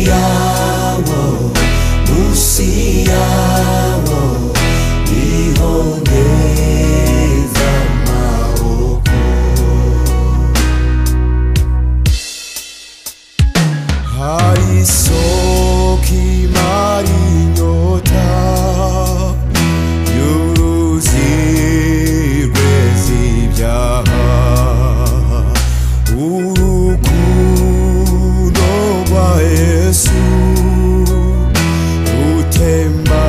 yawo, munsi yawo niho nteze amaboko. Hari isoko imara inyota y'uruzi rweza ibyaha, urukundo rwa Yesu rutemba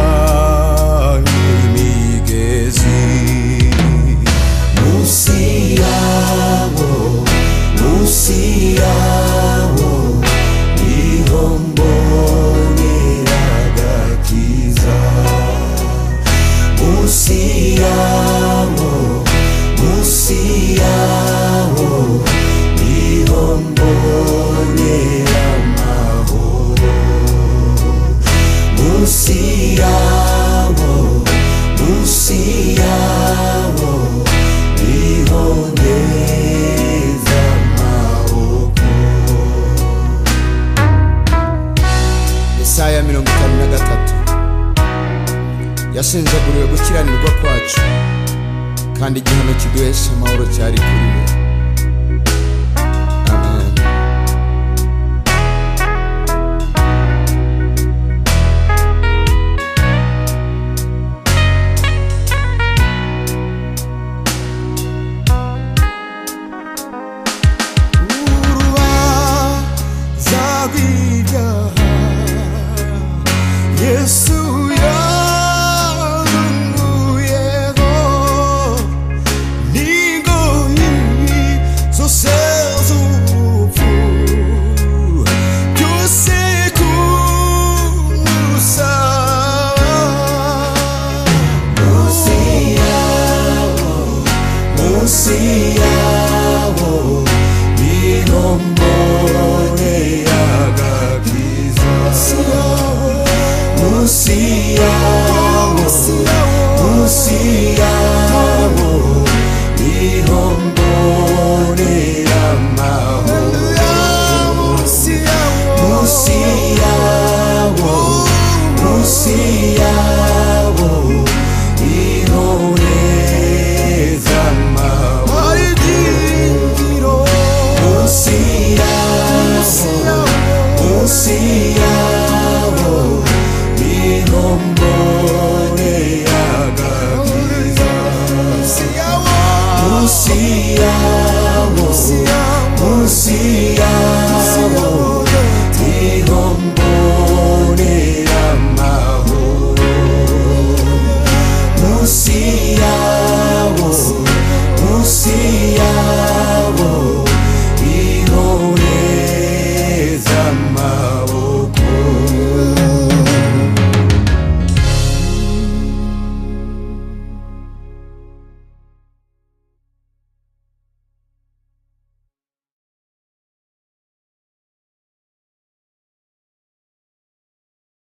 nk'imigezi. Munsi yawo, munsi yawo niho mbonera agakiza. Munsi yawo, munsi yawo niho mbonera amahoro. Munsi yawo, munsi yawo niho nteze amaboko. Yesaya 53: yashenjaguriwe gukiranirwa kwacu, kandi igihano kiduhesha amahoro cyari kuri we. Amen. Urubanza rw'ibyaha Yesu yarunguyeho, n'ingoyi zose z'urupfu, byose ku musaraba. Munsi yawo, munsi yawo niho mbonera agakiza. Munsi yawo, munsi yawo niho mbonera amahoro. Munsi yawo, munsi yawo niho nteze amahoro. Munsi yawo, munsi yawo niho mbonera agakiza. Munsi yawo.